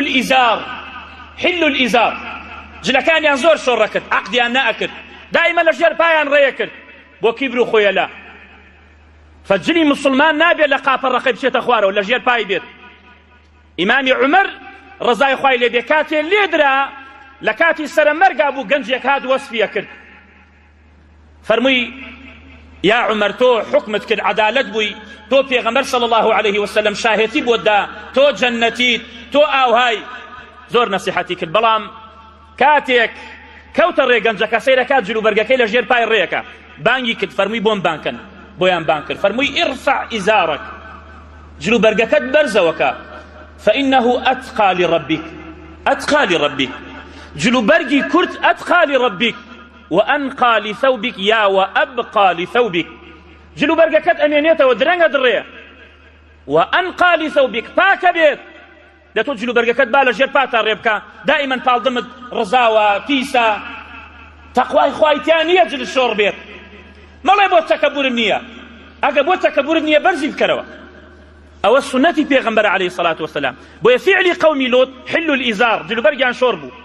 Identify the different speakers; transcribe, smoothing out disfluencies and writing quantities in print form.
Speaker 1: الإزار حل الإزار جلەکانیان زۆر شۆڕەکرد عەقدیان نەئەکرد دائیمە لە ژێر پایان ڕێکرد بۆ کیبر و خۆیەلا فجلی مسلمان نابێت لە قاپە ڕەقەی بچێتە خوارەوە لە ژێر پای بێت ئیمامی عومەر ڕەزای خوای لێ بێ کاتێ لێدرا لە کاتی سەرە مەرگا بوو گەنجێک هات وەسفی ئەکرد فەرمووی یا عومەر تۆ حکمت کرد عەدالەت بووی تۆ پێغەمبەر صلی الله علیه وسلم شاهێتی بۆت دا تۆ جەنەتیت تۆ ئاوهای زۆر نەسیحەتی کرد بەڵام کاتێک کەوتە ڕێ گەنجەکە سەیرەکات جلوبەرگەکەی لە ژێر پای ڕێیەکە بانگی کرد فەرمووی بۆم بانگ کەن بۆیان بانگ کرد فەرمووی ارفع ازارک جلوبەرگەکەت بەرزەوەکە فإنه أتقى لربك أتقى لربك جلوبەرگی کورت أتقى لربك وأنقى لثوبك یا وأبقى لثوبك جلوبەرگەکەت ئەمێنێتەوە درەنگە دڕێ وأنقى لثوبك پاکە بێت دە تۆ جلوبەرگەکەت با لە ژێر پاتا ڕێ بکا دائیمەن پاڵدمت ڕزاوە پیسە تەقوای خوای تیا نییە جل شۆڕ بێت مەڵێ بۆ تەکەبورم نییە ئەگە بۆ تەکەبورت نییە بەرزی بکەرەوە ئەوە سوننەتی پێغەمبەر عەلەیهی سەلات وەسەلام بۆیە فعلی قەومی لوط حل الئیزار جلوبەرگیان شۆڕ بوو.